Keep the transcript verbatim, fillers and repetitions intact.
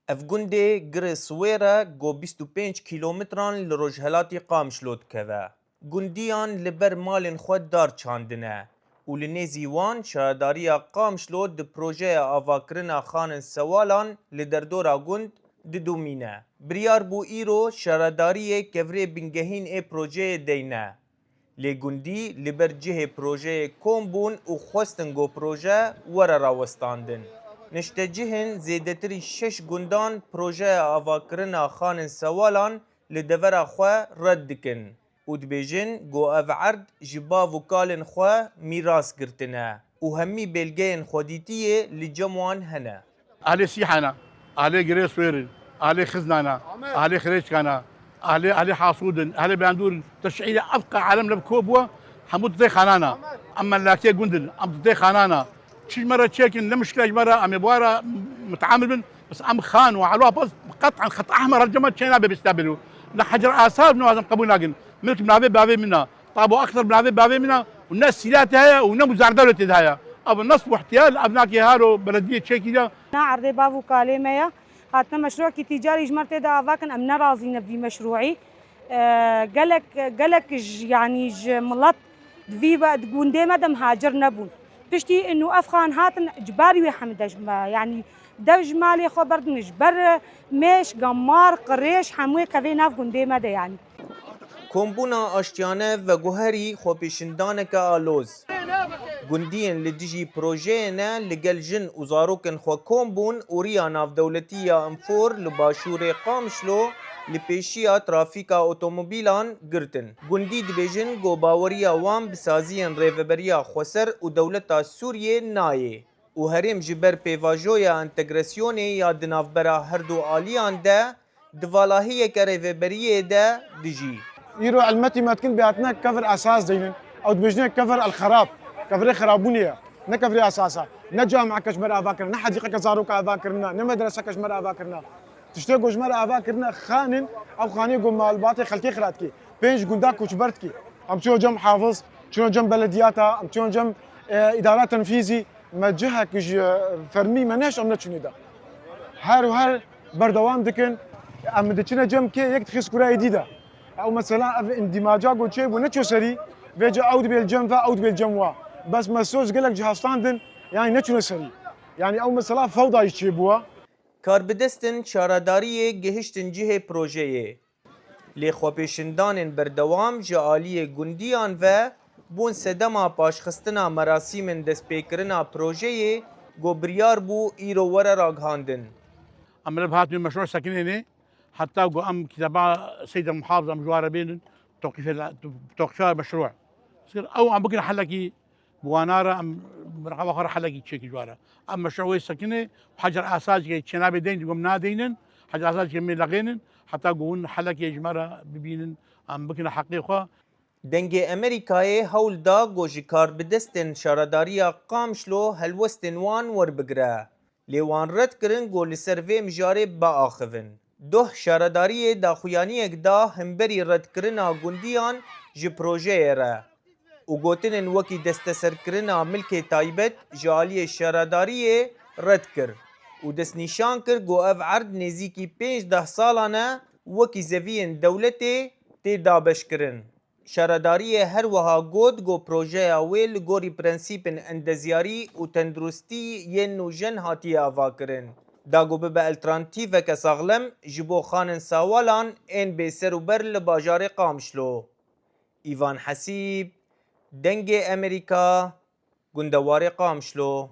Ev gundê Girê Siwêr e, ku bîst û pênc kîlometran li rojhelatî Qamişlo dikeve. Gundiyan li ber malên xwe dar çandine û li nêzî wan şaredariya Qamişlo di projeya avakirina xanin sewalan li derdora gund didomîne. Biryar bû îro şaredariyê kevirê bingehîn ê projeyê deyne. Lê gundî li ber cihê projeyê kom bûn û xwestin ku proje were rawestandin. Niştecihên zêdetirî şeş gundan projeya avakirina xanin sewalan li devera xwe red dikin û dibêjin ku ev erd ji bav û kalên xwe mîras girtine û hemî belgeyên xwedîtiyê li cem wan hene. Ahlê Sîhana, ahlê Girê Swêrin, ahlê Xiznana, ahlê Xirêçkana, ahlê, ahlê Hasûdin, ahlê Bandûrin, teşîre efqa alem lev ko bû, hemû tutê xanana. Em melakê gundin, em tutê xanana. Çi ji me re çêkin, ne muşkila ji me re, em ê bi wa re mutaamil bin, bes em xan û alwa pas qet'an xet ehmer cema çêna be bista biro. Ne Hecer Asad ne wazem qebûl nakin. Milk navê bavê min a. Tabo Akhtar bi navê bavê min a û ne sîla te heye û ne muzar dewletê de heye. Ev nas û ihtiyal, ev nakê haro belediyê çêkî de. Na erdê bav û kalê me ye. Hatine meşrûekî tîcarî ji me tê de ava kin, em ne razî ne vî meşrûî. E, gelek, gelek ji, yanî ji milet di vî be-, di gundê me de muhacir nebûn. Piştî inu ev xan hatin, ji barî wê hemî de ji me, yanî dev ji malê xwe berdin, ji ber mêş, gemar, qirêj, hemû yê kevê nav gundê me de, yanî. Kombûna aştiyane veguherî xwepêşindaneke aloz. Gundiyên li dijî projeyê ne li gel jin û zarokên xwe kom bûn û riya navdewletî ya Infor li başûrê Qamişlo li pêşiya trafîka otomobîlan girtin. Gundî dibêjin ku baweriya wan bi saziyên Rêveberiya Xweser û dewleta Sûriyê nayê. û herêm ji ber pêvajoya entegrasyonê ya di navbera her du aliyan de di valahiyeke rêveberiyê de dijî. Îro elmetî me dikin bê hatine kevir esas deynin. Ew dibêjine kevir el xerab. Kevirê xerabûnê ye. Ne kevirê esas e. Ne cameke ji me re ava kirine, ne hedîqeke zaroka ava kirine, ne medreseke ji me re ava kirine. Tiştê ku ji me re ava kirine xan in, ew xanê ku malbatê xelkê xira dike. Pênc gunda koçber dike. Em çûn cem hafiz, çûn cem belediyata, em çûn cem, e, îdara tenfîzî. Me cihek ji fermî me neş em neçûnê de. Her û her berdewam dikin. Em diçine cem kê yek dixî skura êdî de. Ew mesela ev îndîmaca ku çêbû neçû serî, vêca ew dibê li cem ve, ew dibê li cem wa. Bes me soz gelek cihê standin, yanî neçûne serî. Yanî ew mesela fewda jî çêbûye. Karbidestên şaredariyê gihiştin cihê projeyê. Lê xwepêşindanên berdewam ji aliyê gundiyan ve bûn sedema paşxistina merasîmên destpêkirina projeyê ku biryar bû îro were ragihandin. Em li hatî meşrû sekinênê, heta ku em kitaba Seyd el Muhafiz em ji ware bênin, toqîfe, toqîfa meşrû. Sir ew em bikin helekî Bi wana re em bi reva xwe re helekî çêkî ji we re. Em meşru wê sekinê û Hecer Asacikê çênabê deyn digom nadeynin, Hecer Asacikê mê lexênin, heta ku hûn helekê ji me re bibînin, em bikine heqê xwe. Dengê Amerîkayê hewl da ku ji karbidestên şaredariya Qamişlo helwestên wan werbigire. Lê wan red kirin ku li ser vê mijarê biaxivin. Doh şaredariyê daxuyaniyek da himberî redkirina gundiyan ji projeyê re û gotinên wekî desteserkirina milkê taybet ji aliyê şaredariyê red kir û destnîşan kir ku ev erd nêzîkî pênc deh salan e wekî zeviyên dewletê tê dabeşkirin. Şaredariyê her wiha got ku projeya wê li gorî prensîpên endezyarî û tenduristî yên nûjen hatiye avakirin, da ku bibe alternatîfeke saxlem ji bo xanên sawalan ên bêser û ber li bajarê Qamişlo. Îvan Hesîb, Dengê Amerîka, Gundewarê Qamişlo.